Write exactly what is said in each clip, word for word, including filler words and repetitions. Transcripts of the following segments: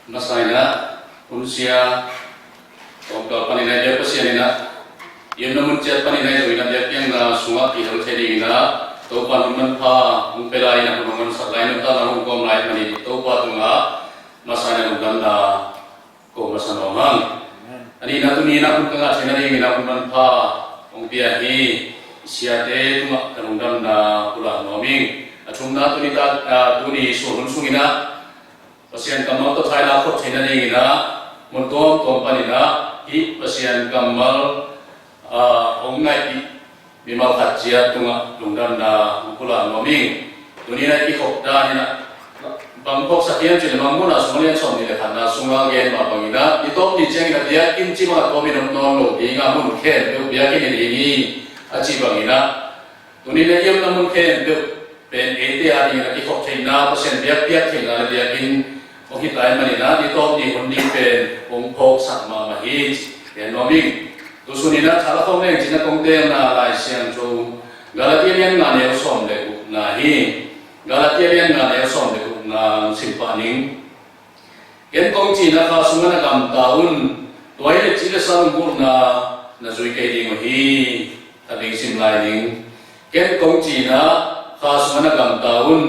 Masa in ah, hun sia tawmkal panin ah, biak Pasian in ah, i omna mun ciat panin ah, i zong in ah biakpiakna sungah kihel thei dingin ah, Topa hun manpha hong pia lai in ah, hun hong mansak lai, nuntakna hong kawm lai manin Topa tungah masa in ah lungdamna ko masa nuam hang. Amen. A nihna, tuni in ah hun ka ngah theihna dingin ah hun manpha hong pia hi. I siate tungah ka lungdamna pulak nuam ing. A thumna, tuni tak, ah, tuni sual hun sungin ah Pasian kammal tawh thaila khop theihna dingin ah mun tuamtuam panin ah hih Pasian kammal, ah, hong ngaihpih mimal khat ciat tungah lungdamna hong pulak nuam ing. Tuni in ah i kikhop dan in ah bang phawksak hiam cih leh, Mangmuhna sung a lian sawmnih le khatna sungah gen mah bangin ah, ni tawp ni ciangin ah biakinn cih bang a tawmin om nawn lo ding a, mun khempeuh biakinn hi ding hi, a cih bangin ah, tuni in ah i omna mun khempeuh pen eite a dingin a kikhop theihna, Pasian biakpiak theihna le biakinn hong hi ta ahih manin ah, ni tawp ni hun ding pen hong phawksak mahmah hi, ci gen nuam ing. Tu sun in ah tha la khawm leng cih in ah kong teelna Lai Siangtho Galatia lian nga, neu sawm le gukna hi. Galatia lian nga, neu sawm le gukna sim pah ning. Ken kong cih in ah, kha sungah na gamta un, tua hi leh ci le sa lunggulhna na zui kei ding uh hi. Khat ding sim lai ning. Ken kong cih in ah, kha sungah na gamta un,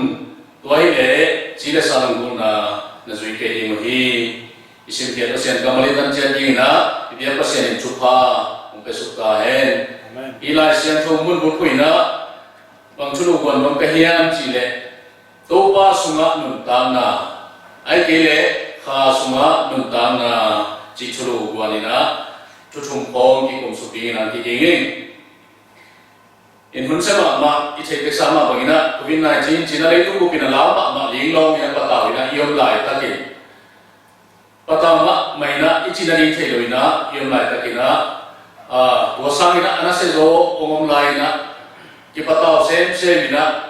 tua hi leh ci le sa lunggulhna na zui kei ding uh hi. I simkhiat Pasian kammal i tan ciat dingin ah, i biak Pasian in thupha hong pia suk ta hen. Amen. Hih Lai Siangtho mun bulphuh in ah bang thulu guan nuam ka hiam cih leh, Topa sungah nuntakna, ahih kei leh kha sungah nuntakna, cih thulu guan in ah thu thum khawng kikum suk dingin ah kiging ing. In hun sia mahmah, i theih peksa mah bangin ah, Covid nineteen cih in ah leitung bup in ah lau mahmah linglawng in ah patau in ah i om laitakin, patau mahmah in ah i cihna ding thei lo in ah i om laitakin ah, ah, tua sangin ah a nasia zaw hong om lai in ah, kipatau semsem in ah,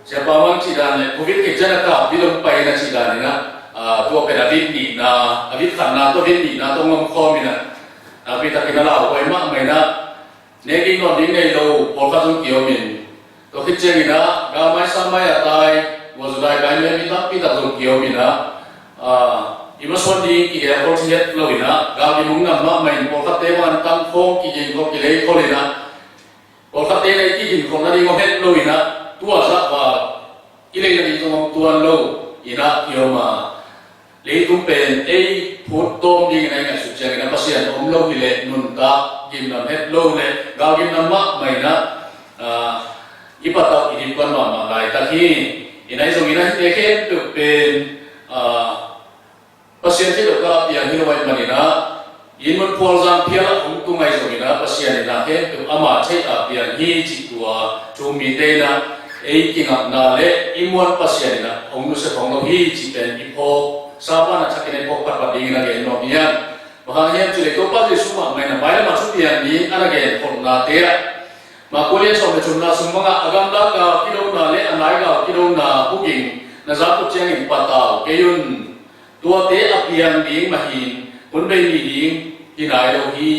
Siapa Mang cih dan le Covid kei ciang a kap ding hong pai in ah cih dan in ah, ah, tua pen a vit nihna, a vit khatna tawh vit nihna tawh hong om khawm in ah, nakpi takin a lauhuai mahmah in ah, nek ding nawn ding nei lo pawlkhat zong ki-om in, tua khit ciangin ah gal maisa mai a tai, gualzawdai kai mai mi tampi tak zong ki-om in ah, ah, i masuan ding kigelkhol thei het lo in ah, gal gim hong nam mahmah in pawlkhatte bang an tang khawng kigin khol kilei khol in ah, pawlkhatte in ah i kigin kholhna ding om het lo in ah, tua zah val i leina ding zong om tuan lo in ah i om a, leitung pen ei phut tawm dingin a i ngaihsut ciangin a, Pasian om lo hi leh nuntak gimnam het lo leh gal gimnam mahmah in ah, ah, i patauh i dipkuan mahmah laitak hi. In ah i zongin a hihte khempeuh pen, ah, Pasian theih loh kal a piang hi lo ahih manin ah, inn mun phualzang phial ah hong tung ahi zongin ah, Pasian in ah khempeuh ama theih a piang hi cih tua thu mite in ah ei kingakna le i muan Pasian in ah hong nusia khong lo hi cih pen i phawk, Sabbath a thakin i phawk phatphat dingin a gen nuam hi hang. Bang hang hiam cih leh Topa Jesuh mahmah in ah mailam ah thupiang ding a na genkholhnate ah, Marka lian sawm le thumna sung bangah, a gamla gal kidona le a nai gal kidona buging na zak uh ciangin patau kei un. Tuate a piang ding mah hi in, hun bei ni ding hi nai lo hi.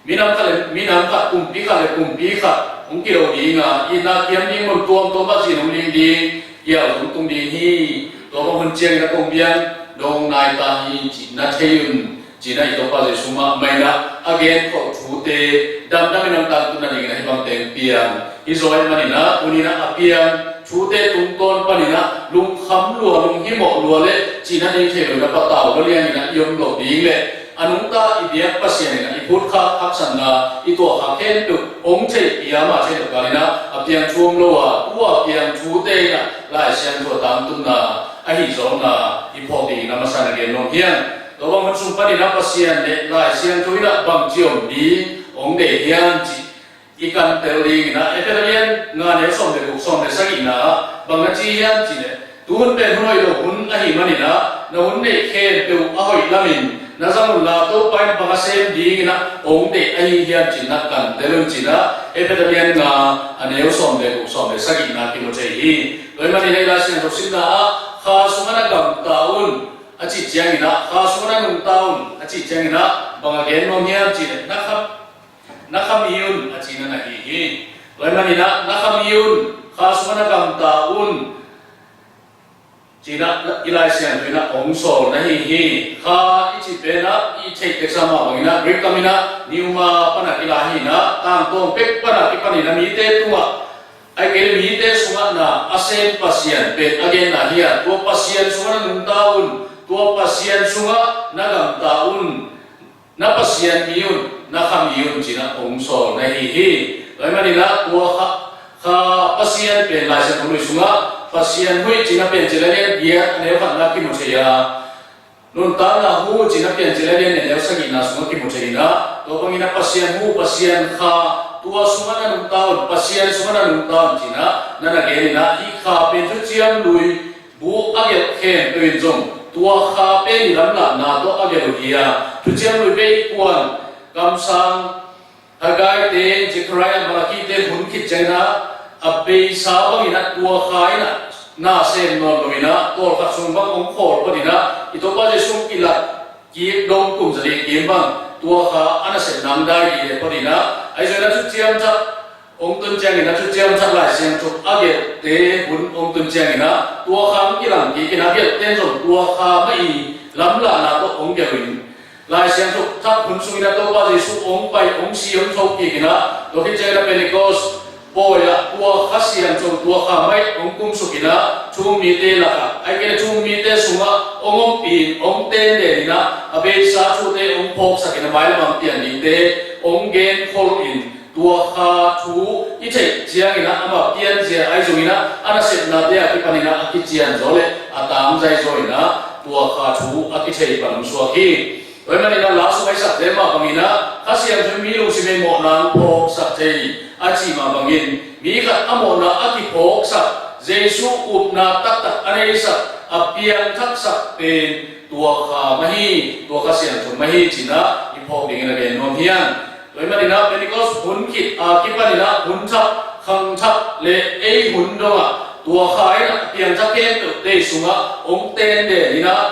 Minam khat le minam khat, kumpi khat le kumpi khat hong kido ding a, itna kiam ding mun tuamtuam ah zin hong ling ding, kial hong tung ding hi. Tua bang hun ciangin a kong biang dong nai ta hi cih na thei un, ci-in ah i Topa Jesuh mahmah in ah a genkholh thute damdamin hong tangtunna dingin ah hih bangte piang hi zaw ahih manin ah, tuni in ah a piang thute tungtawn panin ah lungkham lua, lunghimawh lua le cihna ding thei lo in ah patau lua liangin ah i om loh ding le a nungta i biak Pasian in ah i phutkhak haksatna i tuahkhak khempeuh hong theihpih a, ama theih loh kalin ah a piang thu om lo a, tua piang thute in ah Lai Siangtho a tangtunna ahi zawkna i phawk dingin a masa in a gen nuam hi hang. Tua bang hun sung panin ah Pasian le Lai Siangtho in ah bangci om ding hong deih hiam cih i kantel dingin ah, Efesa lian nga, neu sawm le guk, sawm le sagihna ah bang na ci hiam cih leh, tu hun pen hun hoih lo hun ahih manin ah na hun neih khempeuh a hoih lamin na zang unla, Topa in bang a sem dingin ah hong deih ahi hiam cih na kantel un, ci-in ah Efesa lian nga, a neu sawm le guk, sawm le sagihna kimu thei hi. Tua ahih manin ah i Lai Siangtho simna ah, kha sungah na gamta un a cih ciangin ah, kha sungah na nungta un a cih ciangin ah bang a gen nuam hiam cih leh, na kha, na kha mi un a cihna na hi hi. Tua ahih manin ah na kha mi un, kha sungah na gamta un, Ci-in ah i Lai Siangtho in ah hong sawl na hi hi. Kha i cih pen ah i theih teksa mah bangin ah Greek kam in ah pneuma pan ah kila hi-in ah tangtawng pek pan ah kipan in ah mite tungah, ahih kei leh mite sungah na a sem Pasian pen a genna hi a, tua Pasian sungah na nungta un, tua Pasian sungah na gamta un, na Pasian mi un, na kha mi un ci-in ah hong sawl na hi hi. Tua ahih manin ah tua kha, kha Pasian pen Lai Siangtho Lui sungah Pasian huih ci-in ah Piancil a lian giat a neu khatna kimu thei a, Nuntakna Hu ci-in ah Piancil a lian nih a neu sagihna sungah kimu thei in ah, tua bangin ah Pasian hu, Pasian kha, tua sungah na nungta un, Pasian sungah na nungta un ci-in ah na na gen in ah, hih kha pen Thuciam Lui bu a gelh khempeuh in zong tua kha pen i lamlahna tawh a gelh uh hi a, Thuciam Lui bei kuan, kamsang, Haggai te, Zechariah, Malakhi te hun khit ciangin ah a beisa bangin ah tua kha in ah na sem nawn lo in ah, tawlkhat sung bang hong khawl phot in ah, i Topa Jesuh hong kilak kik dong kum zali kim bang tua kha a nasepna hong dai dih leh phot in ah, ahi zongin ah Thuciam Thak hong tun ciangin ah, Thuciam Thak Lai Siangtho a gelhte hun hong tun ciangin ah tua kha hong kilang kik in ah, a gelhte in zong tua kha mah i lamlahna tawh hong gelh uh in, Lai Siangtho Thak hun sungin ah Topa Jesuh hong pai, hong si, hong tho kik in ah, tua khit ciangin ah Pentecost pawi ah tua Kha Siangtho, tua kha mah hong kumsuk in ah, thu-um mite lakah, ahih kei leh thu-um mite sungah hong ompih in, hong tenden in ah, a beisa thute hong phawksak in ah, mailam a hong pian dingte hong genkhol in, tua kha thu i theih ciangin ah, ama pianzia ahi zongin ah, a nasepnate a kipan in ah a kician zaw leh a tangzai zaw in ah, tua kha thu a kithei pan hong suak hi. Tua ahih manin ah la sung a i sakte mah bangin ah, Kha Siangtho in mi lungsim ah mawhna hong phawksak thei a cih mah bangin, mi khat a mawhna a kiphawksak, Jesuh upna taktak a neisak, a piangthaksak pen tua kha mah hi, tua Kha Siangtho mah hi ci-in ah i phawk dingin a gen nuam hi hang. Tua ahih manin ah Pentecost hun khit a kipan in ah hun thak, khang thak leh ei hun dongah tua kha in ah piangthak khempeuhte sungah hong tenden in ah,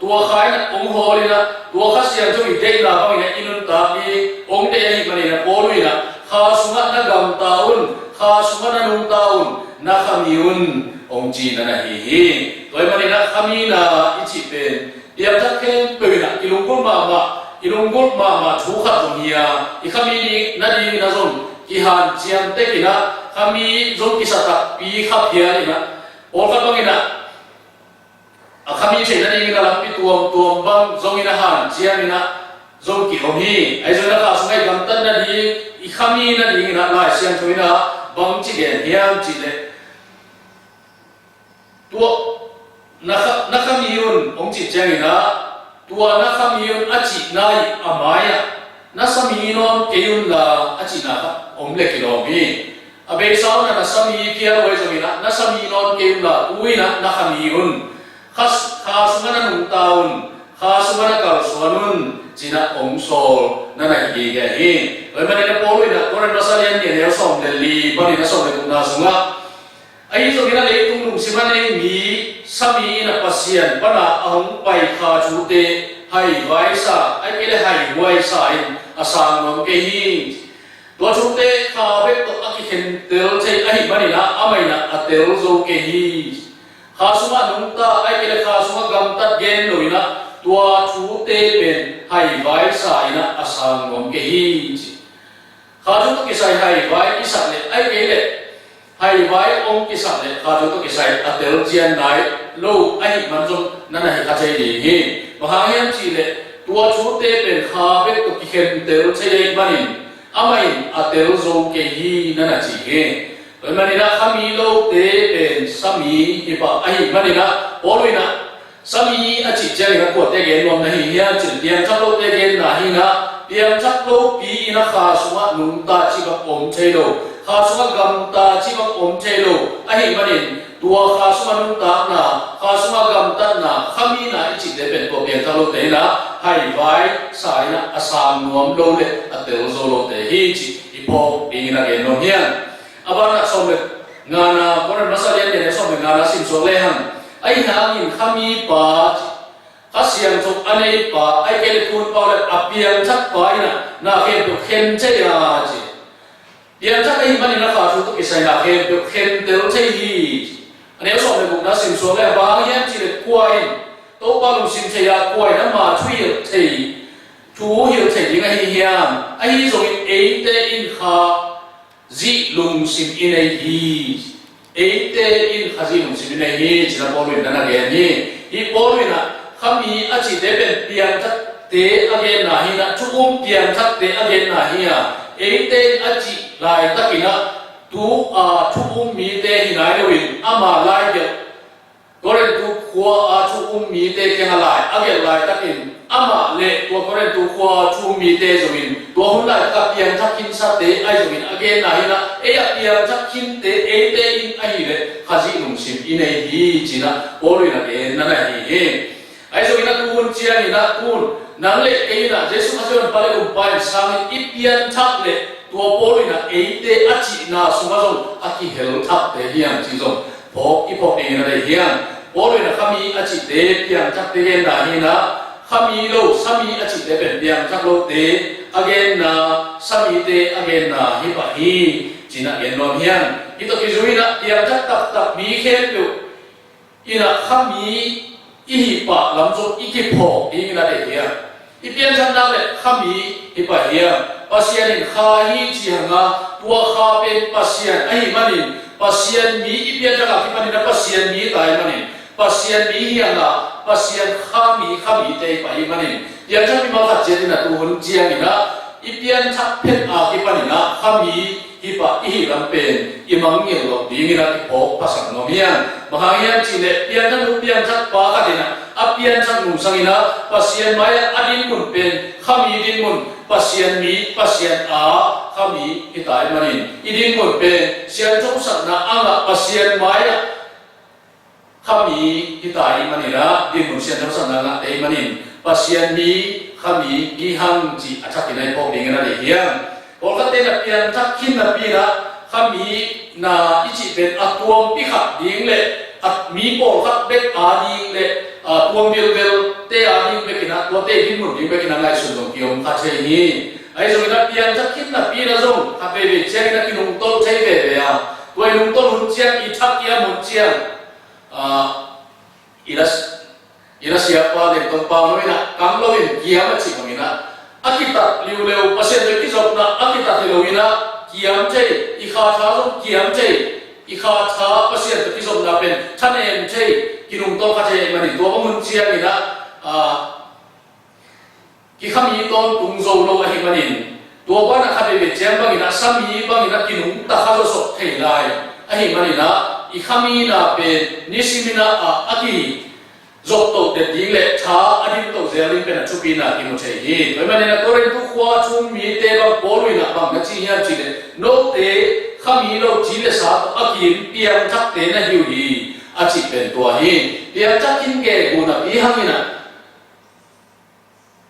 tua kha in ah hong hawl in ah, tua Kha Siangtho i deihna bangin ah i nuntak ding hong deih ahih manin ah Paul in ah, kha sungah na gamta un, kha sungah na nungta un, na kha mi un, hong ci-in ah na hi hi. Tua ahih manin ah kha mi na i cih pen piangthak khempeuh in ah i lunggulh mahmah, i lunggulh mahmah thu khat zong hi a, i kha mi ding nadingin ah zong kihanciam tek in ah, kha mi zong kisa takpi kha phial in ah, pawlkhat bangin ah a kha mi theih nadingin ah lampi tuamtuam bang zongin ah hanciam in ah zong kiom hi. Ahi zongin ah kha sungah i gamtat nading, i kha mi nadingin ah Lai Siangtho in ah bangci gen hiam cih leh, tua na kha, na kha mi un hong cih ciangin ah, tua na kha mi un a cihna i a mai-ah na sa mi nawn kei unla a cihna kha om leh kilawm hi. A beisa un ah na sa mi phial uh ahi zongin ah na sa mi nawn kei unla, tu-in ah na kha mi un. Kha, kha sungah na nungta un, kha sungah na kalsuan un, ci-in ah hong sawl na na hi gige hi. Tua ahih manin ah Paul in ah Korin masa lian nih a neu sawm leh li panin a sawm leh gukna sungah, ahi zongin ah leitung lungsim a nei mi, sa mi in ah Pasian pan a a hong pai kha thute haivaisa, ahih kei leh haihuaisa in a sang nuam kei hi. Tua thute kha bek tawh a kikhentel thei ahih manin ah amah in ah a tel zo kei hi. Kha sungah nungta, ahih kei leh kha sungah gamtat gen lo in ah tua thute pen haivaisa in ah a sang nuam kei hi, ci. Kha thu tawh kisai haivai i sak leh, ahih kei leh haivai hong kisak leh kha thu tawh kisai a telcian nai lo ahih man zong na na hi kha thei ding hi. Bang hang hiam cih leh tua thute pen kha bek tawh kikhentel thei ahih manin amah in a tel zo kei hi na na ci hi. Tua ahih manin ah kha mi lote pen sa mi hi pah ahih manin ah Paul in ah sa mi a cih ciangin ah kuate gen nuam na hi hiam cih leh piangthak lote genna hi-in ah, piangthak lopi in ah kha sungah nungta cih bang om thei lo, kha sungah gamta cih bang om thei lo ahih manin, tua kha sungah nungtakna, kha sungah gamtatna, kha mi na i cihte pen tua piangthak lote in ah haivaisa in ah a sang nuam lo leh a tel zo lote hi cih i phawk dingin a gen nuam hi hang. A banah sawm leh ngana, Korin masa lian nih a neu sawm leh ngana sim suak lehang, ahih hangin kha mipa, Kha Siangtho a neipa, ahih kei leh tunpa uh leh a piangthakpa in ah na khempeuh khen thei a ci. Piangthak ahih manin ah kha thu tawh kisai na khempeuh khentel thei hi ci. A neu sawm le gukna simsuak le, bang hang hiam cih leh kua in Topa lungsim thei a, kua in ama thuhilh thei, thuhilh thei ding ahi hiam? Ahi zongin eite in Khazih lungsim i nei hi. Eite in Khazih lungsim i nei hi, ci-in a Paul in a na gen hi. Hih Paul in a Khami a cihte pen piangthakte a genna hi a, thu um piangthakte a genna hi a, eite in a cih laitakin a tu a thu um mite hi nai loin ama laigelh, Korintu khua a thu um mite kiangah lai a gelh laitakin amah le tua Korintu khua a thu um mite zongin tua hun laitak a piangthak khinsate ahi zongin a genna hi a, ei a piangthak khinte eite in ahih leh Khazih lungsim i nei hi, ci-in a Paul in a genna na hi hi. Ahi zongin a tu hun ciangin a tu hun nang le kei in a Jesuh Khazih honpa le gumpa in sangin i pianthak leh tua Paul in a eite a cihna sungah zong a kihel thakte hiam cih zong phawk i phawk dingin a deih hi hang. Paul in a Khami a cihte piangthakte genna hi a, Khami lo, Sami a cihte pen piangthak lote a genna, Samite a genna hi pah hi, ci-in a gen nuam hi hang. Hih tawh kizui in a piangthak taktak mi khempeuh in a Khami i hih pah lam zong i kiphawk dingin a deih hi hang. I pianthak nak leh Khami hi pah hi hang. Pasian in Kha hi ci hang a, tua Kha pen Pasian ahih manin Pasian mi i pianthak a kipanin a Pasian mi ta ahih manin Pasian mi hi hang a, Pasian Khami, Khamite hi pah ahih manin piangthak mimal khat ciat in a tu hun ciangin a i pianthak phet a kipanin a Khami hi pah i hih lam pen i mangngilh loh dingin a kiphawk phasak nuam hi hang. Bang hang hiam cih leh piangthak nu piangthak pa khat in a a pianthak nungsang in a Pasian mai-ah a dinmun pen Khami dinmun, Pasian mi, Pasian a Khami hi ta ahih manin i dinmun pen sianthosakna a ngah Pasian mai-ah Khami hi ta ahih manin a dinmun sianthosakna ngahte ahih manin Pasian mi, Khami hi hang cih a thakin a i phawk dingin a deih hi hang. Pawlkhatte in a piangthak khin napi in a Khami na i cih pen a tuampi khat ding le a mi pawlkhat bek a ding le a tuam vilvelte a ding bek in a tuate dinmun ding bek in a ngaihsun zong kiom kha thei hi. Ahi zongin a piangthak khin napi in a zong khat veivei ciangin a kinungtolh thei veve a, tua i nungtolh hun ciang i thak i am hun ciang, ah, i la, i la siapa lengtong pau lo in a, kam lo in kiam a cih bangin a, a kitat liuleu, Pasian tawh kizopna a kitat hi lo in a, kiam thei, i kha tha zong kiam thei, i kha tha Pasian tawh kizopna pen thanem thei, kinungtolh kha thei ahih manin tua bang hun ciangin a, ah, kikhami tawntung zo lo ahih manin, tua banah khat veivei ciang bangin a Sami bangin a kinungta kha zawsop thei lai ahih manin a, i khamina pen nisimin a, a, a kizoptoh det ding le tha a dimtoh zel ding pen a thupina kimu thei hi. Tua ahih manin a Korintu khua a thu um mite bang Paul in a bang na ci hiam cih leh note khami lo ci le sa tawh a kiim piangthakte na hi uh hi a cih pen tua hi. Piangthak khin gegu napi hangin a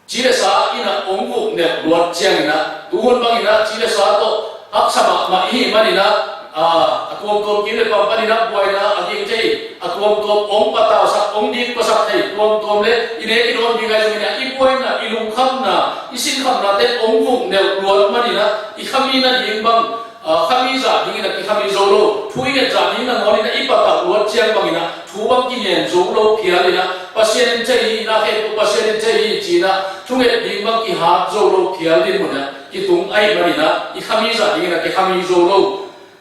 ci le sa in a ong vuk nelh luat ciangin a, tu hun bangin a ci le sa tawh haksa mahmah i hih manin a, a, a tuamtuam kim le pam panin a buaina a ging thei, a tuamtuam ong patausak, ong dikpasak thei, tuamtuam le i nek i dawn ding ahi zongin a, i buaina, i lungkhamna, i sinkhamnate ong vuk nelh luat manin a, i khami nading bang, a, khami zah dingin a kikhami zo lo, thu i nget zah ding nangawnin a i patauh luat ciang bangin a, thu bang kingen zo lo phial in a, Pasian in thei hi, na khempeuh Pasian in thei hi ci-in a, thunget ding bang kihat zo lo phial dinmun a kitung ahih manin a, i khami zah dingin a kikhami zo lo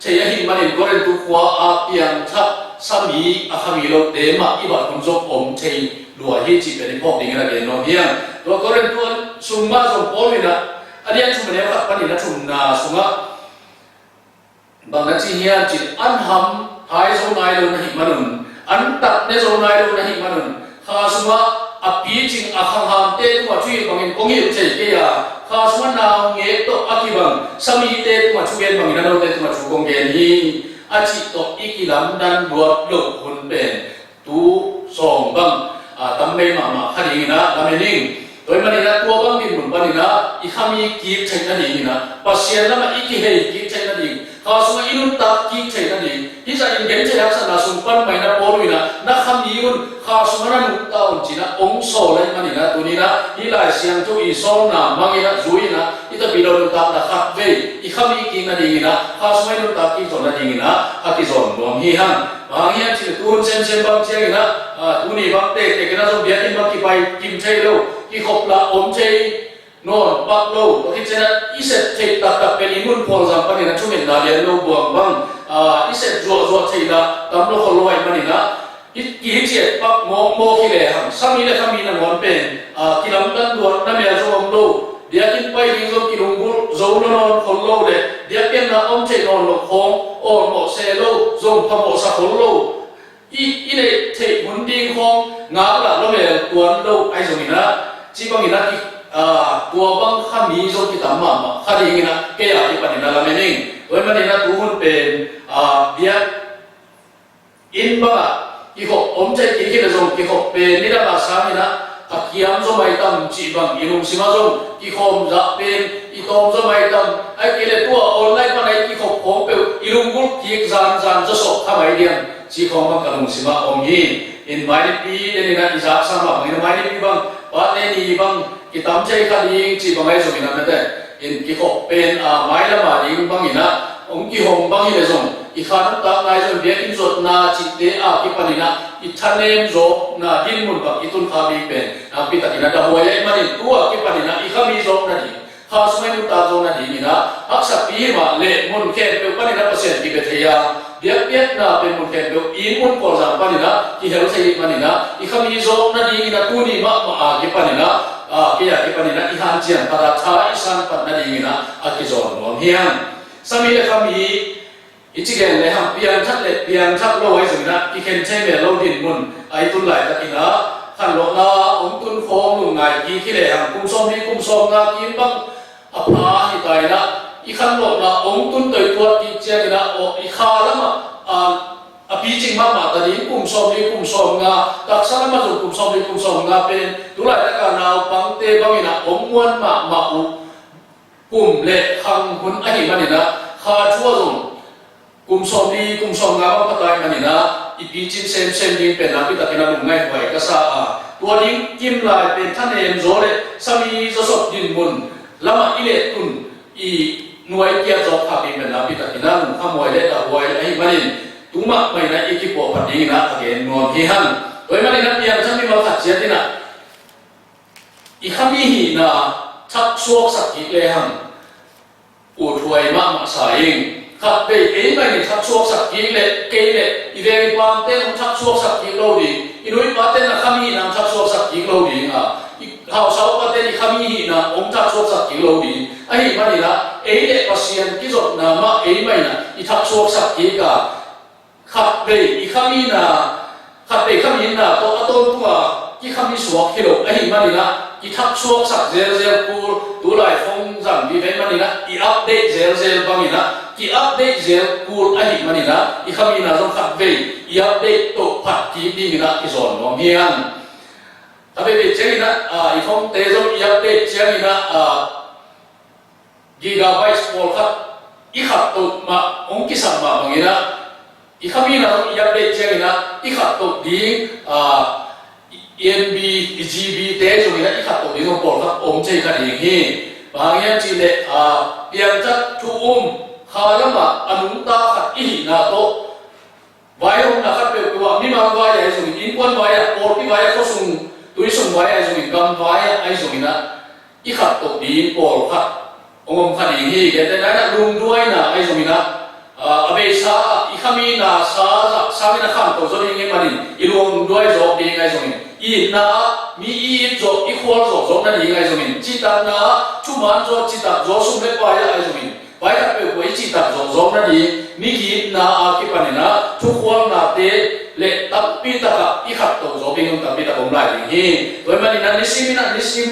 thei ahih manin Korintu khua a piangthak Sami a khami lote mah i bat hun zong om thei lua hi cih pen i phawk dingin a gen nuam hi hang. Tua Korintu sung mah zong Paul in a, a lian thum a neu khat panin a thumna sungah bang na ci hiam cih leh, an ham hai zo nai lo na hih manun, an tat ne zo nai lo na hih manun, kha sungah a picing a khanghamte tungah thuhilh bangin kong hilh thei kei a, kha sungah naungek tawh a kibang Samite tungah thugen bangin a note tungah thu kong gen hi, a cih tawh i kilamdang luat loh hun pen tu sawm bang, a, tam bei mahmah kha dingin a lamen ing. Tua ahih manin a tua bang dinmun panin a i khami kik theih nadingin a, Pasian lamah i kihei kik theih nading, kha sungah i nuntak kik theih nading, hih zah in gentheih haksatna sung pan mah in a Paul in a, na khami un, kha sungah na nuntak un ci-in a ong sawl ahih manin a, tuni-in a hih Lai Siangtho i sawlna mangin a, zui-in a, i tapi lo nuntakna khat vei i khami kik nadingin a, kha sungah i nuntak kik zaw nadingin a, a kizawn nuam hi hang. Bang hiam cih leh tuhun semsem bang ciangin ah, ah, tuni bang tektek in ah zong biakinn bang kipai kim thei lo, kikhop lah om thei nawn pak lo. Tua khit ciangin ah i sep theih taktak pen i mun phualzang panin ah thumetna lian lo buang bang, ah, i sep zuahzuah theih lah tam lo khol lo ahih manin ah, i, i hi ciat pak mawkmawk hi lehang, sami le khami nangawn pen, ah, kilamdan luatna mel zong om lo. Biakinn pai ding zong kilunggulh zo lo nawn khol lo le, biakpiakna om thei nawn lo khawng awlmawh se lo, zong phamawhsa khol lo. I, i neih theih hun ding khawng ngaklah lo mel tuan lo ahi zongin ah, ci bangin ah ki, ah, tua bang khami zong kitam mahmah kha dingin ah kei a kipanin ah lamen ing. Tua ahih manin ah tuhun pen, ah, biak inn bangah kikhop om thei kik hi leh zong kikhop pen nidang a sangin ah a kiam zaw mai tam cih bang i lungsim ah zong kikhawm zah pen i tawm zaw mai tam, ahih kei leh tua online pan a i kikhop khawng peuh i lunggulh kik zanzan zawsawh kha mai diam cih khawng bang ka lungsim ah om hi. In Mainipi den in ah i zaksa mah bangin ah Mainipi bang Pate ni bang kitam thei kha ding cih bang ahi zongin ah mate in kikhop pen, ah, mailam a ding bangin ah hong kihong bang hi leh zong i kha nuntakna ahi zong biakinn zuatna cihte a kipanin ah i thanem zawkna dinmun bang i tun kha ding pen nakpi takin ah dahuai ahih manin tu a kipanin ah i khami zawkna ding, kha sung a i nuntak zawkna dingin ah haksatpi hi mah leh mun khempeuh panin ah Pasian kibia thei a, biakpiakna pen mun khempeuh i mun phualzang panin ah kihel thei ahih manin ah i khami zawkna dingin ah tuni mahmah a kipanin ah, ah, kei a kipanin ah i hanciam phat a tha i san phat nadingin ah a kizawn nuam hi hang. Sami le khami i ci gen lehang piangthak le piangthak lo ahi zongin ah kikhen thei mel lo dinmun a i tun laitakin ah khanlawhna hong tun khawng lungngai kik hi lehang kum sawmli kum sawmnga kim bang a pha hi ta in ah i khanlawhna hong tun toituat kik ciangin ah aw i kha lamah, ah, a picing mahmah ta ding kum sawmli kum sawmnga, taksa lamah zong kum sawmli kum sawmnga pen tu laitak a naupangte bangin ah hong muan mahmah uh kum le khang hun ahih manin ah kha thu ah zong kum sawmli kum sawmnga bang pha ta ahih manin ah i picin semsem ding pen nakpi takin ah lungngaih huai ka sa a, tua ding kim lai pen thanem zaw le sami zawsop dinmun lamah i lettun i nuai kiat zawk khak ding pen nakpi takin ah lungkham huai le dahuai ahih manin tu mahmah in ah i kipuahphat dingin ah a gen nuam hi hang. Tua ahih manin ah piangthak mimal khat ciat in ah i khami hihna thak suaksak kik lehang uthuai mahmah sa ing. Khatvei ei mah in thak suaksak kik leh kei leh i veng i pamte in hong thak suaksak kik lo ding, i nu i pate in a khami in hong thak suaksak kik lo ding a, i hausa upate in i khami hihna hong thak suaksak kik lo ding. Ahih manin ah ei le Pasian kizopna mah ei mah in ah i thak suaksak kik a, khatvei i khami na, khatvei khami na tawh a tawntung a kikhami suak hi lo ahih manin ah i thak suaksak zelzel kul, tulai phone zang vive manin ah i update zelzel bangin ah ki update zel kul ahih manin ah i khami na zong khatvei i update tawh phat kik dingin ah i zawn nuam hi hang. Khatvei vei ciangin ah, ah, i phone te zong i update ciangin ah, ah, gigabytes pawlkhat i khat toh mah hong kisam mah bangin ah i khami na zong i update ciangin ah i khat toh ding, ah, i M B, i G B te zongin ah i khat toh ding zong pawlkhat om thei kha ding hi. Bang hang hiam cih leh, ah, piangthak thu um kha lamah a nungta khat i hihna tawh vaihawmna khat peuhpeuh ah, mimal vai ahi zongin, innkuan vai ah, pawlpi vai ah, khuasung tuisung vai ahi zongin, gam vai ah ahi zongin ah i khat toh ding pawlkhat hong om kha ding hi. Gentehna in ah lungduaina ahi zongin ah, ah, a beisa ah i khami na sa zah sangin a khangto zaw ding ahih manin i lungduai zawk ding ahi zongin, i itna ah mi i it zawh i khual zawh zawk nading ahi zongin, cihtakna ah thuman zawh citak zaw sum le pai ah ahi zongin, vai khat peuhpeuh i cihtak zawhzawh nading, migitna a kipanin ah thukhualnate le tampi takah i khat toh zawh ding hun tampi tak om lai ding hi. Tua ahih manin ah nisim in ah nisim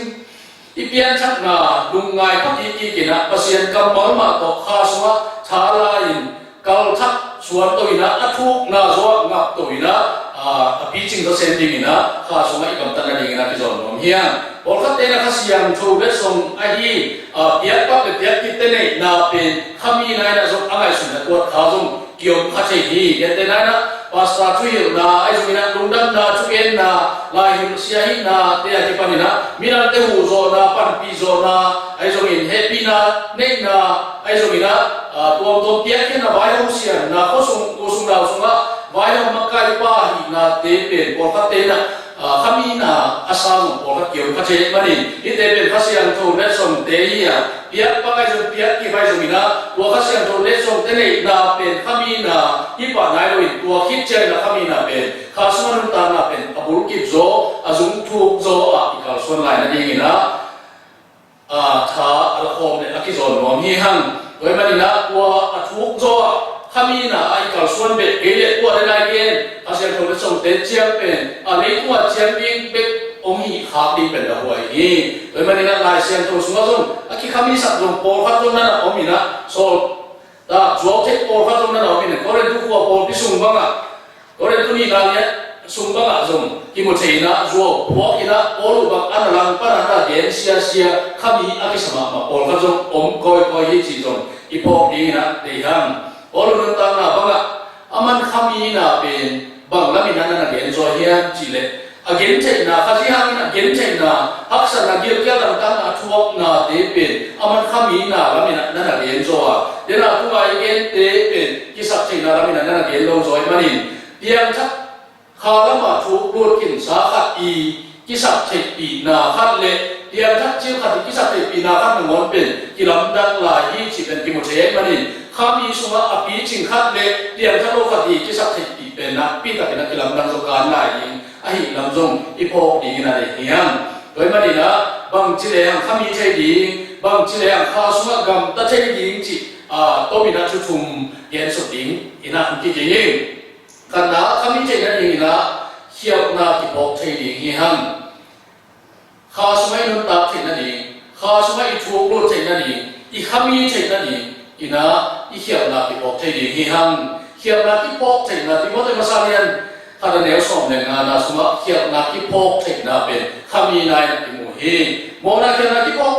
i pianthakna lungngai pha kikik in ah Pasian kammal mah tawh kha sungah tha la-in kalthak suan to in ah a thukna zawh ah ngap to in ah, a, a picing zawsem dingin ah kha sungah i gamtat nadingin ah kizawn nuam hi hang. Pawlkhatte in ah Kha Siangtho bek zong ahi, a, piakpak le piakkhitte neihna pen khami na in ah zong a ngaihsutna tuat kha zong kiom kha thei hi. Gentehna in ah pastor thuhilhna ahi zongin ah, lungdamna, thugenna, laihilh siahihnate a kipanin ah midangte huh zawhna, panpih zawhna ahi zongin, hehpihna neihna ahi zongin ah, a, tuamtuam piakkhiatna, vaihawm sianna, khuasung, khuasung nau sungah Vaihawm makaipa hihnate pen pawlkhatte in ah, ah, khamina a sa zong pawlkhat kiom kha thei ahih manin, hihte pen Kha Siangtho letsongte hi a, piak pak ahi zong piak kip ahi zongin ah, tua Kha Siangtho letsongte neihna pen khamina hi pah nai loin, tua khit ciangin ah khamina pen kha sung a nuntakna pen a bulkip zaw, a zung thuk zaw ah i kalsuan lai nadingin ah, a, tha a la khawm le a kizawn nuam hi hang. Tua ahih manin ah tua a thuk zaw ah khamina ah i kalsuan beh kei leh tua le nai gen, Kha Siangtho letsongte ciang pen a, leitungah ciang ding bek hong hih khak ding pen lahuai hi. Tua ahih manin ah Lai Siangtho sungah zong a kikhamisak zong pawlkhat zong na na om in ah, sawl tak zuau thei pawlkhat zong na na om in ah, Korintu khua pawlpi sung bangah, Korintu nihna lian sung bangah zong kimu thei in ah, zuau phuak in ah, Paul uh bang a na langpan a na gen siasia khami a kisa mahmah pawlkhat zong om kawikawi hi cih zong i phawk dingin ah deih hang. Paul uh nuntakna bangah aman khamina pen bang lamin ah na na gen zaw hiam cih leh, a gentheihna, Kha zi hangin a gentheihna, haksatna, gilkial dangtakna a thuaknate pen aman khamina lamin a na na gen zaw a, dena tunga i gente pen kisap theihna lamin a na na gen lo zaw ahih manin, piangthak kha lama thuk lut khinsa khat i kisap theihpihna khat le piangthak cil khat i kisap theihpihna khat nangawn pen kilamdang lai hi cih pen kimu thei ahih manin, khami sungah a picing khat le piangthak lo khat i kisap theihpih pen nakpi takin a kilamdang zaw kan lai ding ahih lam zong i phawk dingin a deih hi hang. Tua ahih manin ah bangci lehang khami thei ding, bangci lehang kha sungah gamta thei ding cih, a, tomin ah thu thum gensuk dingin ah hong kiging ing. Khatna, khami theih nadingin ah khialhna kiphawk thei ding hi hang. Kha sungah i nuntak theih nading, kha sungah i thuk lut theih nading, i khami theih nadingin ah i khialhna kiphawk thei ding hi hang. Khialhna kiphawk theihna, Timoti masa lian khat a neu sawm le ngana sungah khialhna kiphawk theihna pen khamina in i mu hi. Mawhna khialhna kiphawk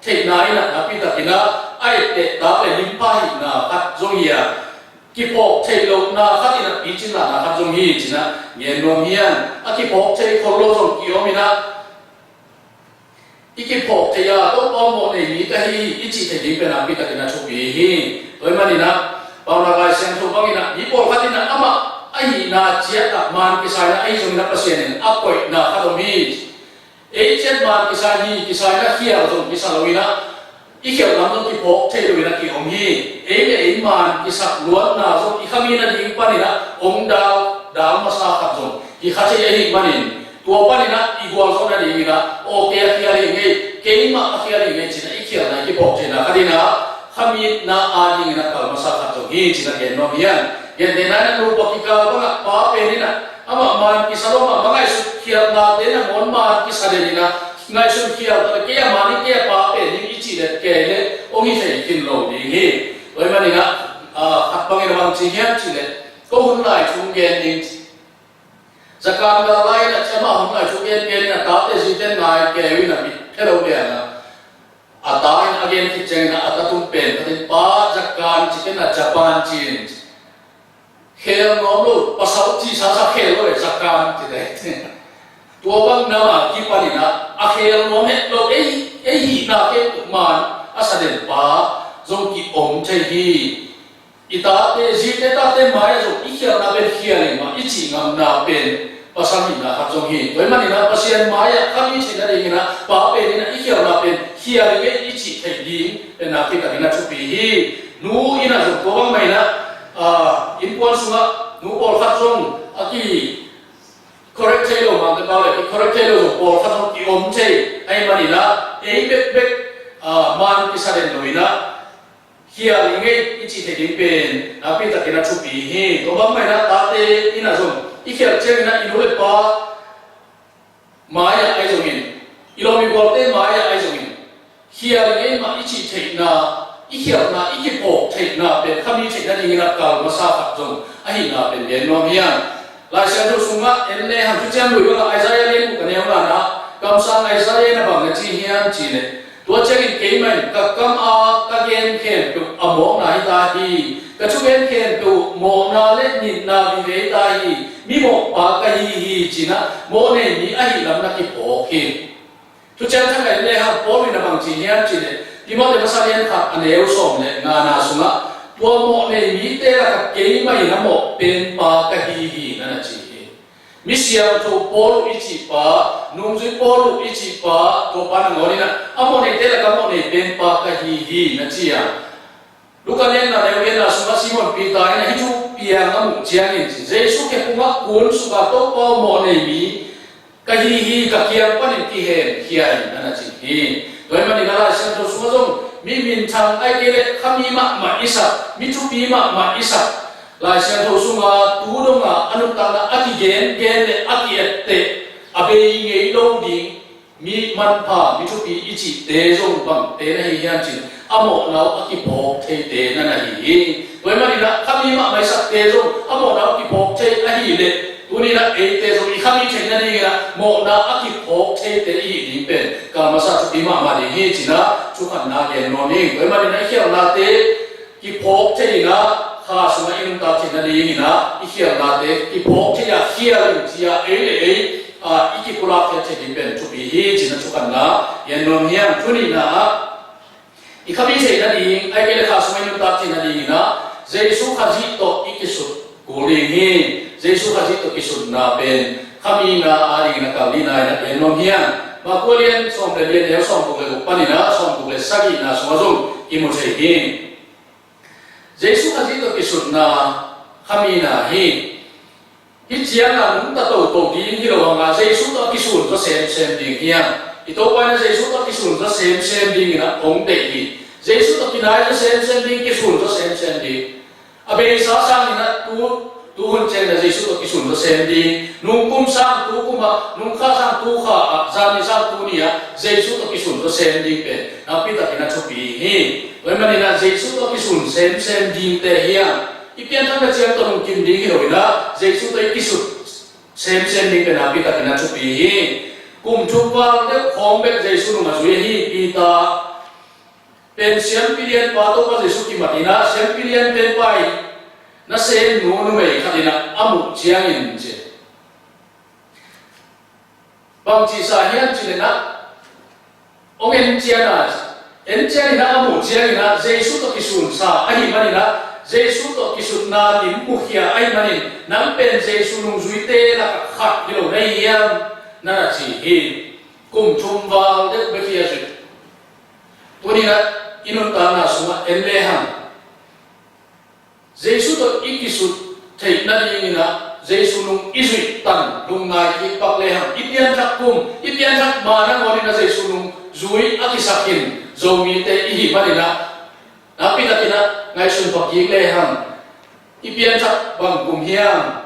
theihna in ah nakpi takin ah a etteh tak le limpha hihna khat zong hi a, kiphawk theih lohna khat in ah picin lahna khat zong hi ci-in ah gen nuam hi hang. A kiphawk thei khol lo zong kiom in ah, i kiphawk theih a, Topa mawh nei mi ka hi i cih theih ding pen nakpi takin a thupi hi. Tua ahih manin ah, Paunak Lai Siangtho bangin ah, mi pawlkhat in ah amah a hihna ciat ah man kisa in ah, ahi zongin ah Pasian in a koihna khat om hi. Ei ciat man kisa hi, kisa in ah khial zong kisa lo in ah, i khialh lam zong kiphawk thei lo in ah kiom hi. Ei le ei man kisak luatna zong i khami nading panin ah hong dal, dal masa khat zong hi kha thei ahih manin, tua panin ah i gualzawh nadingin ah, aw kei a khial hi ing ei, keimah a khial hi ing ei ci-in ah i khialhna i kiphawk theihna khat in ah, khamitna adingin a kal masa khat zong hi ci-in a gen nuam hi hang. Gentehna in ah nupa kikal bangah pa pen in ah amah man kisa lo, amah ngaihsut khialhnate nangawn man kisa den in ah, ngaihsun khial tak le kei a man ing, kei a pa pen ing i cih den kei leh hong hi thei khin lo ding hi. Tua ahih manin ah, ah, khat bangin a bang ci hiam cih leh, ko hun lai thu gen ding ci. Zakan gal lai in ah amah hun lai thu gen gen in ah tate zite ngai kei uh in ah mit phe lo lian ah, a ta in a gen khit ciangin ah a ta tung pen khat in, pa, Zakan ci pen ah Japan ci in, khel nuam lo, pasal ci sasa khel lo e, Zakan ci te. Tua bang nam a kipan in ah a khel nuam het lo, ei, ei hihna khempeuh man a sa den pa zong kiom thei hi. I tate, zite tate mai-ah zong i khialhna pen khial ing mah i cih ngamna pen pasal hihna khat zong hi. Tua ahih manin ah Pasian mai-ah khami theih nadingin ah pa pen in ah i khialhna pen khial ing ei i cih theih ding pen nakpi takin a thupi hi. Nu in ah zong tua bangmah in ah, ah, innkuan sungah nu pawlkhat zong a ki correct thei lo, mangte pau le ki correct thei lo zong pawlkhat zong kiom thei ahih manin ah, ei bekbek, ah, man kisa den lo in ah, khial ing ei i cih theih ding pen nakpi takin a thupi hi. Tua bangmah in ah tate in ah zong i khialh ciangin ah i nu le pa mai-ah ahi zongin, i lawm i gualte mai-ah ahi zongin, khial ing ei mah i cih theihna, i khialhna, i kiphawk theihna pen khami theih nadingin a kal masa khat zong ahihna pen gen nuam hi hang. Lai Siangtho sungah en lehang, Thuciam Lui bangah Isaiah lian guk a neu ngana, kamsang Isaiah in a bang na ci hiam cih leh, tua ciangin keimah in ka kam a ka gen khempeuh a mawkna hi ta hi. Ka thugen khempeuh mawhna le nitna vive hi ta hi. Mimawhpa ka hi hi ci-in ah mawh nei mi ahih lam na kiphawk hi. Thuciam Thak ah en lehang Paul in a bang ci hiam cih leh, Timoti masa lian khat a neu sawm le ngana sungah, Tua mawh nei mite lakah keimah in a mawh penpa ka hi hi, na na ci hi. Mi siangtho Paul uh i cihpa, nungzui Paul uh i cihpa, tua pa nangawn in a, a mawh neite lakah a mawh nei penpa ka hi hi, na ci a. Luka lianna neu giatna sungah Simon Peter in a hih thu piang a muh ciangin ci, Jesu khe pungah kun sukah Topa aw mawh nei mi ka hi hi, ka kiang panin kihen khia in, na na ci hi. Tua ahih manin a Lai Siangtho sungah zong mi minthang ahih kei leh khami mahmah i sak, mi thupi mahmah i sak, Lai Siangtho sungah tu dongah a nuntakna a kigengen le a ki-etteh a bei ngei lo ding mi manpha, mi thupi i cihte zong bangte na hi hiam cih leh a mawhna uh a kiphawk theite na na hi hi. Tua ahih manin a khami mahmah i sakte zong a mawhna uh a kiphawk thei ahih leh tuni-in a eite zong i khami theihna dingin a mawhna a kiphawk theite i hih ding pen ka masa thupi mahmah ding hi ci-in a thukhatna gen nuam ing. Tua ahih manin a i khialhnate kiphawk thei in a, kha sungah i nuntak theihna dingin a i khialhnate kiphawk thei a khial in ci a ei le ei a i kipulak khiat theih ding pen thupi hi ci-in a thukhatna gen nuam hi hang. Thu nihna ah i khami theihna ding, ahih kei leh kha sungah i nuntak theihna dingin a Jesu Khazih tawh i kisut kul ding hi. Jesu Khazih tawh kisutna pen khamina adingin a kal nihna in a gen nuam hi hang. Marka lian sawm le li, neu sawmguk le guk panin a sawmguk le sagihna sungah zong i mu thei hi. Jesu Khazih tawh kisutna khamina hi. Hih ciangah nungta toto ding hi lo hang a, Jesu tawh a kisun zaw semsem ding hi hang. I Topa in a Jesu tawh a kisun zaw semsem dingin a hong deih hi. Jesu tawh kinai zaw semsem ding, kisun zaw semsem ding. A beisa sangin a tu, tu hun ciangin a Jesu tawh kisun zaw sem ding. Nungkum sang tu kum ah, nungkha sang tu kha ah, zanni sang tu ni ah Jesu tawh kisun zaw sem ding pen nakpi takin a thupi hi. Tua ahih manin a Jesu tawh kisun semsem dingte hi a, i pianthakna ciang tawh lungkim ding hi lo in a, Jesu tawh i kisut semsem ding pen nakpi takin a thupi hi. Kum thum val deuh khawng bek Jesu nung a zui ahi Peter pen siampi lianpa Topa Jesu kimat in a, siampi lian penpa in nasem nu numei khat in a a muh ciangin ci, bang ci sa hiam cih leh na, hong encian a, encian in a a muh ciangin a Jesu tawh kisunsa ahih manin a, Jesu tawh kisutna lim mukhia ahih manin, nang pen Jesu nungzuite lakah khat hi lo na hi hiam, na na ci hi. Kum thum val deuh bek hi a zui. Tuni-in a i nuntakna sungah en lehang Jesu tawh i kisut theih nadingin a Jesu nung i zuih tan lungngai kik pak lehang, i pianthak kum, i pianthak ma nangawnin a Jesu nung zui a kisak in Zomite i hih manin a, nakpi takin a ngaihsun pak kik lehang, i pianthak bang kum hiam?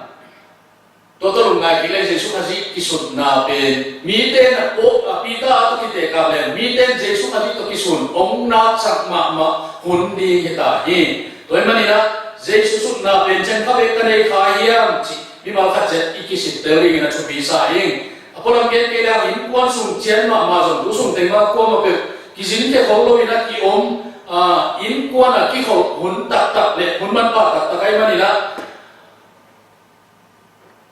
Tua tawh lungngai kik leng Jesu Khazih kisutna pen mite na pawh a, Peter a tawh kitekak leng mite in Jesu Khazih tawh kisun hong naksak mahmah hun ding hi ta hi. Tua ahih manin a Jesu sutna pen ciang kha bek ka nei kha hiam cih mimal khat ciat i kisittel dingin a thupi sa ing. A pualam gen kei leng innkuan sung ciat mahmah zong tu sung teng bang kuamah peuh kizin khia khol loin a kiom, a, innkuan a kikhol hun taktak le hun manpha taktak ahih manin a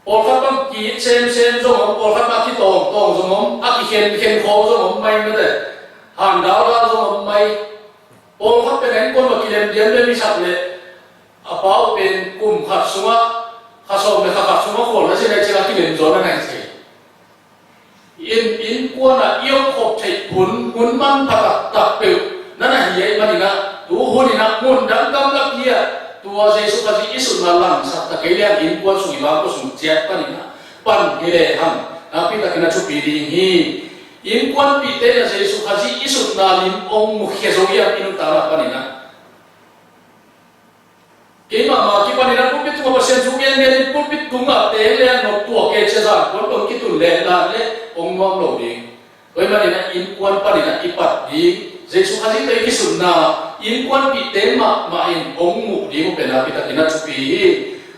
pawlkhat bang ki-it semsem zong om, pawlkhat bang kitawngtawng zong om, a kikhenkhen khawng zong om mai mate. Handaudau zong om mai. Pawlkhat pen a innkuan bang kilemdiam le misak le a pa uh pen kum khat sungah, kha sawm le kha khat sungah khual na sin a ciang a kilem zaw na nai thei. In, innkuan a i om khop theih hun, hun manpha taktak peuh na na hi ahih manin a, tu hun in a mun dang gamlak hi a, tua Jesu Khazih i sutna langsak ta kei leng innkuan sung i bangkua sung ciat panin a pan hi lehang nakpi takin a thupi ding hi. Innkuanpihte in a Jesu Khazih i sutna lim hong mukhia zo hiam i nuntakna panin a? Keimah mah kipanin a pulpit tungah Pasian thu gengen in pulpit tungah teng le a nop tuak e cia zan kuan tawh kitun le dan le hong nuam lo ding. Tua ahih manin a innkuan panin a i pat ding, Jesu Khazih tawh i kisutna innkuanpihte mahmah in hong muh ding uh pen nakpi takin a thupi hi.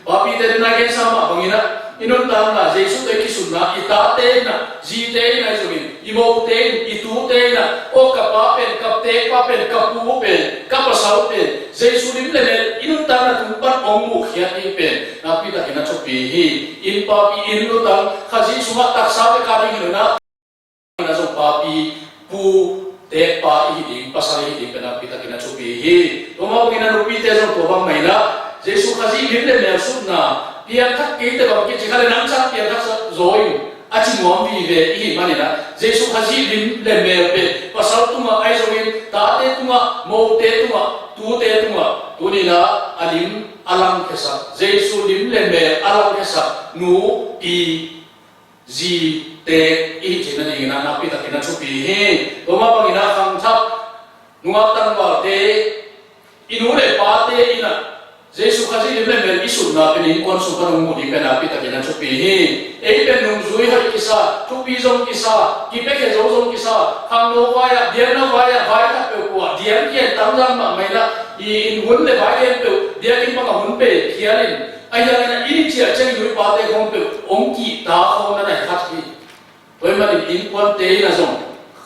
Papite tuna gensa mah bangin a i nuntakna Jesu tawh i kisutna i tate in a, zite in a, i zongin i mote in, i tute in a, aw ka pa pen, ka tekpa pen, ka pu pen, ka pasal pen Jesu lim le mel i nuntakna tung pan hong muhkhiat ding pen nakpi takin a thupi hi. Inn papi, inn lutang, Khazih sungah taksa bek a ding hi lo in a, inn a zong papi, pu, tekpa i hi ding pasal i hih ding pen nakpi takin a thupi hi. Tua mah bangin a nupite zong tua bang mah in ah Jesu Khazih lim le mel sutna piangthak keite bang kici kha le nang sang piangthak zaw in a ci nuam vive i hih manin ah Jesu Khazih lim le mel pen pasal tungah ahi zongin tate tungah, mote tungah, tute tungah tuni in ah a lim a langkhiasak, Jesu lim le mel a langkhiasak nu, pi, zi, tek i hih theihna dingin ah nakpi takin a thupi hi. Tua mah bangin ah khangthak nungak tangvalte, i nu le pate in ah Jesu Khazih lim le mel i sutna pen innkuan sung pan hong muh ding pen nakpi takin a thupi hi. Ei pen nungzui hoih kisa, thupi zong kisa, kipiakhia zo zong kisa, khangno vai-ah, biakna vai-ah, vai khat peuhpeuh ah diang kian tamzang mahmah in ah, i inn hun le vai khempeuh biakinn bangah hun pe khial in, ahi hangin ah i ni ciah ciang i nu i pate khawng peuh hong kihta khawng na na hi khat hi. Tua ahih manin innkuante in ah zong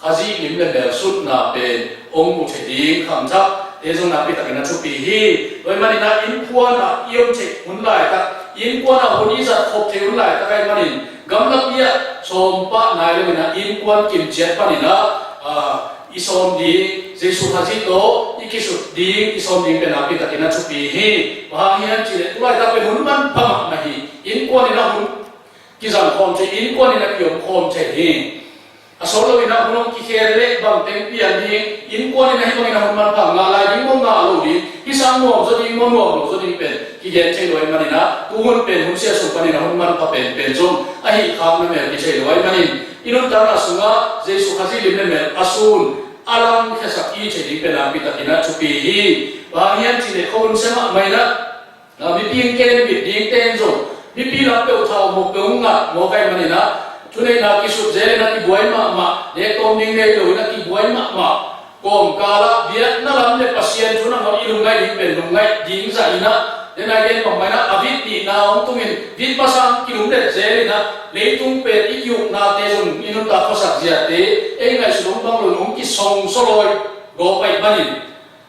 Khazih lim le mel sutna pen hong muh theih ding khangthakte zong nakpi takin a thupi hi. Tua ahih manin ah innkuan ah i om theih hun laitak, innkuan ah hun i zat khop theih hun laitak ahih manin gamlapi ah sawm pah nai lo in ah innkuan kimciat panin ah, ah, i sawm ding, Jesu Khazih tawh i kisut ding, i sawm ding pen nakpi takin a thupi hi. Bang hang hiam cih leh tu laitak pen hun manpha mahmah hi. Innkuan in ah hun kizang khawm thei, innkuan in ah kiom khawm thei hi. A sawt lo in ah hun hong kikhel leh bang teng pian ding, innkuan in ah hih bangin ah hun manpha ngah lai ding maw, ngah lo ding, hih sang nuam zaw ding maw, nuam lo zaw ding pen kigen thei lo ahih manin ah, tu hun pen hun sia sung panin ah hun manpha penpen zong ahih khakna mel kithei lo ahih manin, i nuntakna sungah Jesu Khazih lim le mel a sun a langkhiasak i hih theih ding pen nakpi takin a thupi hi. Bang hang hiam cih leh khuahun sia mahmah in ah, na, mipi hong ken bit dingte in zong mipi lam peuh thau mawk peuh hong ngat mawk ahih manin ah, thuneihna kisut zel in ah kibuai mahmah, nek tawm ding nei lo in ah kibuai mahmah. Kawmkal ah biakna lam le Pasian thu nangawn i lungngaih ding pen lungngaih ding zah in ah, den a gen bangmah in ah a vit nihna hong tungin vit masa hong kilumlet zel in ah, leitung pen i ki-uknate zong i nuntak khuasak ziate ei ngaihsut hong bang lo in hong kisongsaw lawi gawp ahih manin,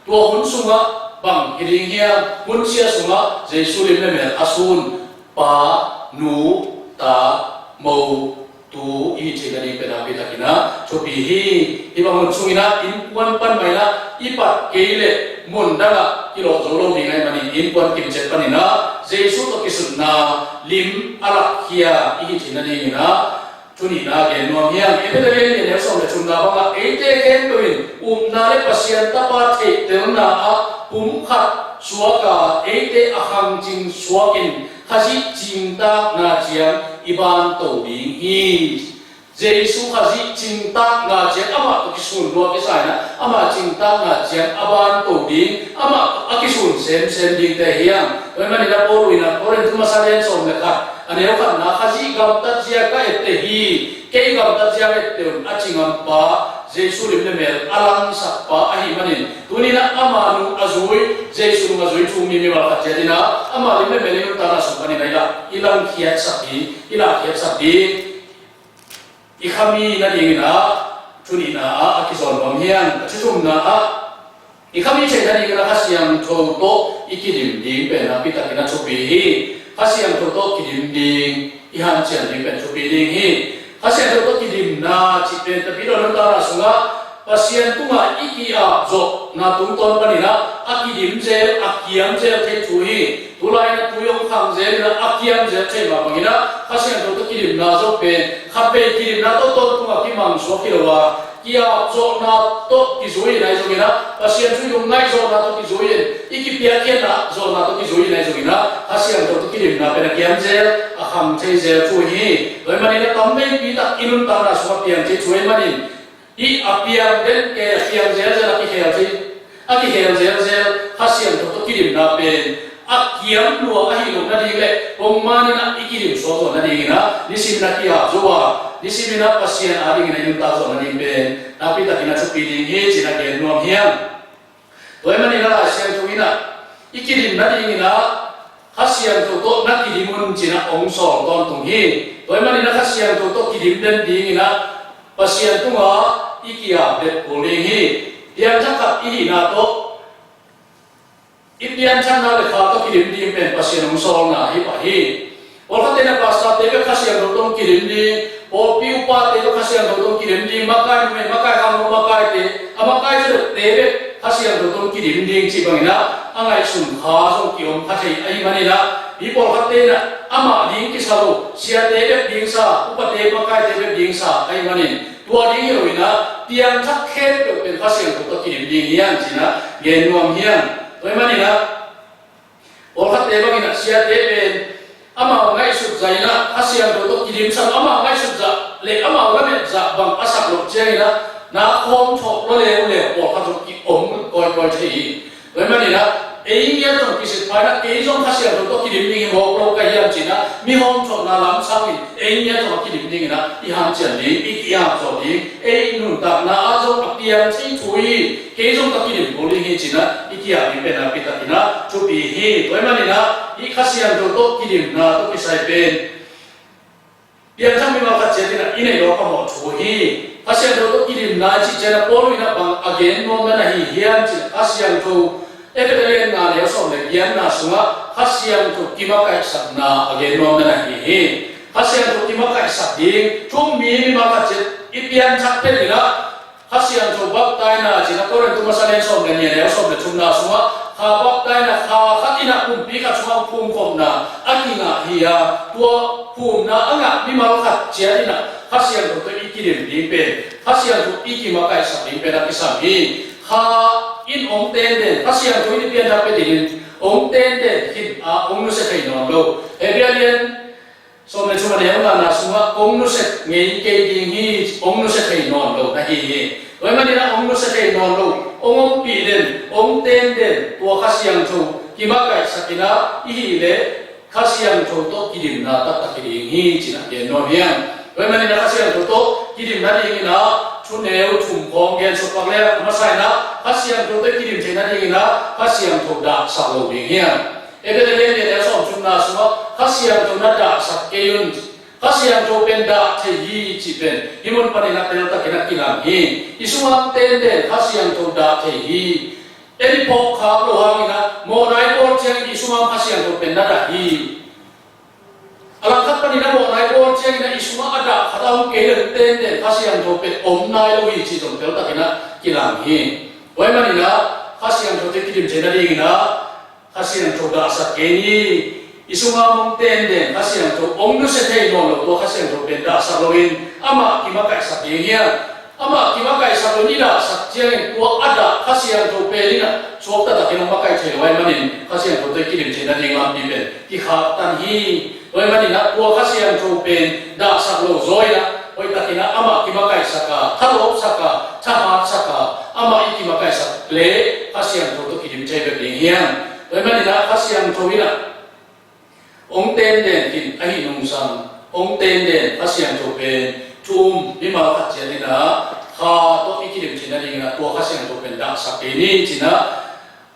tua hun sungah bang hi ding hiam? Hun sia sungah Jesu lim le mel a sun pa, nu, ta, mo, tu i hih theihna ding pen nakpi takin a thupi hi. Hih bang hun sungin ah innkuan pan mah in ah i pat kei leh mun dangah kilawh zo lo ding ahih manin innkuan kimciat panin ah Jesu tawh kisutna lim a lakkhia i hih theihna dingin ah thu nihna gen nuam hi hang. Efesa lian nih a neu sawm le thumna bangah eite khempeuh in upna le Pasian tapa theihtelna ah pumkhat suak a eite a khangcing suakin Khazih cingtakna ciang i banto ding hi. Jesu Khazih cingtakna ciang amah tawh kisun lua kisa in ah, amah cingtakna ciang a banto ding, amah a kisun semsem dingte hi hang. Tua ahih manin ah Paul in ah Korin thu masa lian sawm le khat a neu khatna, Khazih gamtat zia ka etteh hi, kei gamtat zia etteh un a ci ngampa, Jesu lim le mel a langsakpa ahih manin, tuni in ah ama nung a zui, Jesu nung a zui thu mi mimal khat ciat in ah ama lim le mel i nuntakna sung panin ah i lah, i langkhiatsak ding, i lahkhiatsak ding i khami nadingin ah thu nihna ah a kizawn nuam hi hang. A thu thumna ah i khami theih nadingin ah Kha Siangtho tawh i kidim ding pen nakpi takin a thupi hi. Kha Siangtho tawh kidim ding, i hanciam ding pen thupi ding hi. Kha Siangtho tawh kidimna cih pen Tapidaw nuntakna sungah Pasian tungah i ki-ap zawhna tungtawn panin ah a kidim zel, a kiam zel thei thu hi. Tulai in ah tui hong khang zel in ah a kiam zel thei mah bangin ah Kha Siangtho tawh kidimna zawh pen khatvei kidimna tawh tawntung a kimang suak hi lo a, ki-ap zawhna tawh kizui in ahi zongin ah, Pasian thu i lungngaih zawhna tawh kizui in, i kipiakkhiatna zawhna tawh kizui in ahi zongin ah, Kha Siangtho tawh kidimna pen a kiam zel, a khang thei zel thu hi. Tua ahih manin ah tamveipi tak i nuntakna sungah piang thei thu ahih manin, hih a piang den kei a piang zelzel a kikhel thei, a kikhel zelzel Kha Siangtho tawh kidimna pen a kiam lua ahih loh nading le pongman in ah i kidim suak zawh nadingin ah, nisim in ah ki-ap zo a, nisim in ah Pasian adingin ah i nuntak zawh nading pen nakpi takin a thupi ding hi ci-in a gen nuam hi hang. Tua ahih manin ah Lai Siangtho in ah i kidim nadingin ah Kha Siangtho tawh na kidim un ci-in ah hong sawl tawntung hi. Tua ahih manin ah Kha Siangtho tawh kidim den dingin ah Pasian tungah i ki-ap den kul ding hi. Piangthak khat i hihna tawh, i pianthakna le kha tawh kidim ding pen Pasian hong sawlna hi pah hi. Pawlkhatte in ah pastorte bek Kha Siangtho tawh kidim ding, pawlpi upate bek Kha Siangtho tawh kidim ding, makai, numei makai, khangno makaite, a makai cidokte bek Kha Siangtho tawh kidim ding cih bangin ah, a ngaihsun kha zong kiom kha thei ahih manin ah, mi pawlkhatte in ah amah ding kisa lo, siate bek ding sa, upate makaite bek ding sa ahih manin, tua ding hi lo in ah, piangthak khempeuh pen Kha Siangtho tawh kidim ding hi hang ci-in ah gen nuam hi hang. Tua ahih manin ah, pawlkhatte bangin ah siate pen amau ngaihsut zah in ah Kha Siangtho tawh kidimsak, amau ngaihsut zah le amau lamet zah bang a sak loh ciangin ah, na khawm thawh lua leuleu pawlkhat zong kiom kawikawi thei hi. Tua ahih manin ah, ei ngiat zong kisit pha in ah, kei zong Kha Siangtho tawh kidim ding hi mawk lo ka hiam ci-in ah, mi hawmthawhna lam sangin ei ngiat zong a kidim dingin ah i hanciam ding, i ki-ap zawh ding, ei nuntakna ah zong a piang thei thu hi. Kei zong ka kidim kul ding hi ci-in ah i ki-ap ding pen a pi takin ah thupi hi. Tua ahih manin ah, i Kha Siangtho tawh kidimna tawh kisai pen piangthak mimal khat ciat in ah i neih loh a phamawh thu hi. Kha Siangtho tawh kidimna i cih ciangin ah Paul in ah bang a gen nuamna na hi hiam cih leh, Kha Siangtho, Efesa lian nga, neu sawm le giatna sungah Kha Siangtho kimakaihsakna a gen nuamna na hi hi. Kha Siangtho kimakaihsak ding, thu-um mi mimal khat ciat i piangthak phet in ah, Kha Siangtho baptaina ci-in ah Korin tu masa lian sawm le nih, neu sawm le thumna sungah, kha baptaina, kha khat in ah pumpi khat sungah phumkhopna a kingah hi a, tua phumna a ngah mimal khat ciat in ah Kha Siangtho tawh i kidim ding pen, Kha Siangtho i kimakaihsak ding pen a kisam hi. Kha in hong tenden, Kha Siangtho in i pianthak pia dingin hong tenden khin a hong nusia thei nawn lo. Hebru lian sawm le thum, a neu ngana sungah, hong nusia ngei kei ding hi, hong nusia thei nawn lo na hi hi. Tua ahih manin ah hong nusia thei nawn lo, hong ompih den, hong tenden, tua Kha Siangtho kimakaihsak in ah i hih leh Kha Siangtho tawh kidimna taktak hi ding hi ci-in ah gen nuam hi hang. Tua ahih manin ah Kha Siangtho tawh kidimna dingin ah thu neu thum khawng gen suk pak leng, a masa in ah Kha Siangtho tawh kidim theihna dingin ah Kha Siangtho dahsak lo ding hi hang. Efesa lian giat, neu sawm thumna sungah Kha Siangtho na dahsak kei un. Kha Siangtho pen dah thei hi cih pen hih mun panin a teltakin a kilang hi. I sungah tenden Kha Siangtho dah thei hi. En i phawk khak loh hangin ah mawhna i bawl ciangin i sungah Kha Siangtho pen na dah hi. A langkhat panin a mawhna i bawl ciangin ah i sungah a dah khat a om kei leh tenden Kha Siangtho pen om nai lo hi cih zong teltakin a kilang hi. Tua ahih manin ah Kha Siangtho tawh kidim theihna dingin ah Kha Siangtho dahsak kei ni. I sungah hong tenden Kha Siangtho hong nusia thei nawn lo, tua Kha Siangtho pen dahsak loin amah kimakaihsak ding hi hang. Amah kimakaihsak loin i dahsak ciangin tua a dah Kha Siangtho pen in ah suakta takin hong makaih thei lo ahih manin Kha Siangtho tawh i kidim theihna ding lampi pen kikhaktan hi. Tua ahih manin ah tua Kha Siangtho pen dahsak lo zaw in ah hoih takin ah amah kimakaihsak a, thalawpsak a, thahatsak a, amah i kimakaihsak leh Kha Siangtho tawh kidim thei bek ding hi hang. Tua ahih manin ah Kha Siangtho in ah hong tenden khin ahih nungsang, hong tenden Kha Siangtho pen thu-um mimal khat ciat in ah kha tawh i kidim theihna dingin ah tua Kha Siangtho pen dahsak kei ni ci-in ah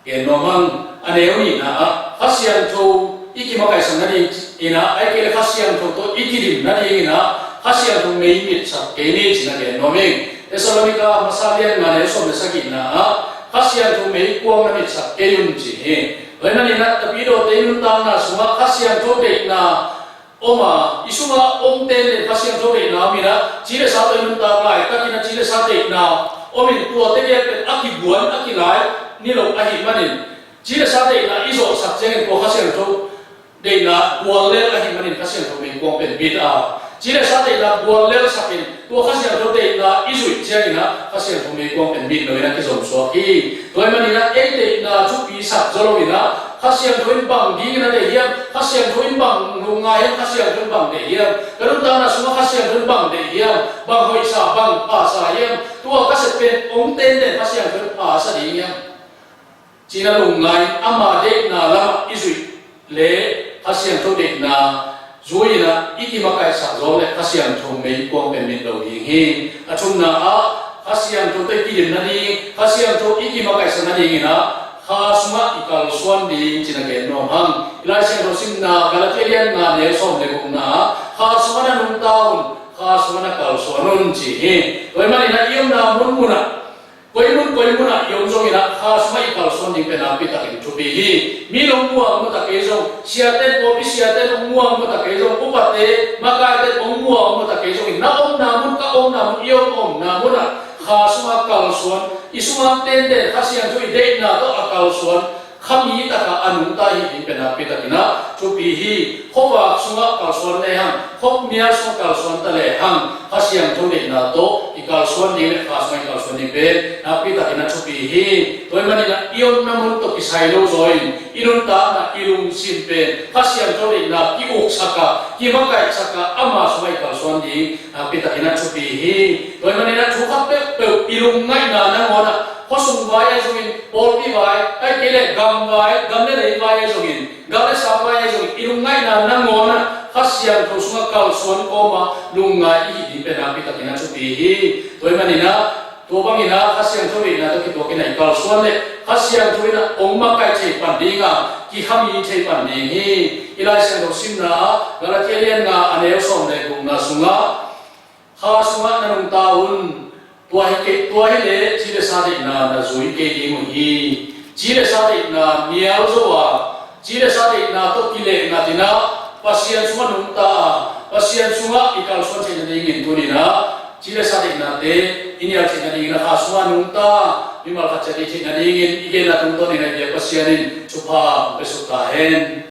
gen nuam hang. A neu nihna ah Kha Siangtho i kimakaihsak nadingin ah, ahih kei leh Kha Siangtho tawh i kidim nadingin ah Kha Siangtho mei mitsak kei ni ci-in ah gen nuam ing. Thessalonika masa lian nga, neu sawm le sagihna ah Kha Siangtho meikuang na mitsak kei un ci hi. Tua ahih manin ah Tapidawte i nuntakna sungah Kha Siangtho deihna om a, i sungah hong tenden Kha Siangtho deihna om in ah, ci le sa tawh i nuntak laitakin ah ci le sa deihna om in, tuate gel pen a kibuan a kilai ni lo ahih manin, ci le sa deihna i zawhsak ciangin tua Kha Siangtho deihna guallel ahih manin Kha Siangtho meikuang pen mit a, ci le sa deihna guallelsak in tua Kha Siangtho deihna i zuih ciangin ah Kha Siangtho meikuang pen mit loin a kizomsuak hi. Tua ahih manin ah ei deihna thupisak zaw loin ah Kha Siangtho in bang dingin a deih hiam, Kha Siangtho in bang lungngai hiam, Kha Siangtho in bang deih hiam, ka nuntakna sungah Kha Siangtho in bang deih hiam, bang hoihsa, bang phasa hiam, tua ka sep pen hong tenden Kha Siangtho in phasa ding hiam ci-in a lungngai, ama deihna lamah i zuih leh Kha Siangtho deihna zui-in ah i kimakaihsak zawng leh Kha Siangtho meikuang pen mit lo ding hi. A thumna ah Kha Siangtho tawh i kidim nading, Kha Siangtho i kimakaihsak nadingin ah kha sungah i kalsuan ding ci-in a gen nuam hang. I Lai Siangtho simna Galatia lian nga, neu sawm le gukna ah kha sungah na nungta un, kha sungah na kalsuan un ci hi. Tua ahih manin ah i omna munmun ah Koi mun koi munah i om zongin ah, Kha sungah i kalsuan ding pen nakpi takin thupi hi. Mi in hong muang mawk ta kei zong, siate in, pawlpi siate in hong muang mawk ta kei zong, upate, makaite in hong muang mawk ta kei zongin, na omna mun, ka omna mun, i om omna munah Kha sungah kalsuan, i sungah tenten Kha Siangtho i deihna tawh a kalsuan Kha mi takah a nungta i hih ding pen nakpi takin ah thupi hi. Khuavak sungah kalsuan lehang, khuamial sungah kalsuan ta lehang, Kha Siangtho deihna tawh i kalsuan ding le Kha sungah i kalsuan ding pen nakpi takin ah thupi hi. Tua ahih manin ah i omna mun tawh kisai lo zaw in, i nuntakna, i lungsim pen Kha Siangtho deihna ki-uksak a, kimakaihsak a, ama sungah i kalsuan ding nakpi takin ah thupi hi. Tua ahih manin ah thu khat peuhpeuh i lungngaihna nangawn ah, khuasung vai ahi zongin, pawlpi vai, ahih kei leh gam vai, gam le lei vai ahi zongin, gam le sang vai ahi zongin, i lungngaihna nangawn ah Kha Siangtho sungah kalsuan kawm a lungngai i hih ding pen nakpi takin ah thupi hi. Tua ahih manin ah, tua bangin ah Kha Siangtho deihna tawh kituakin ah i kalsuan leh Kha Siangtho in ah hong makaih thei pan ding a, kikhami thei pan ding hi. I Lai Siangtho simna ah Galatia lian nga, a neu sawm le gukna sungah, Kha sungah na nungta un. Tua hi kei, tua hi leh ci le sa deihna na zui kei ding uh hi. Ci le sa deihna mial zo a, ci le sa deihna tawh kileh ngat in ah, Pasian sungah nungta a, Pasian sungah i kalsuan theih nadingin tuni-in ah ci le sa deihnate i nial theih nadingin ah Kha sungah nungta mimal khat ciat i theih nadingin i genna tungtawnin ah i biak Pasian in thupha hong pia suk ta hen.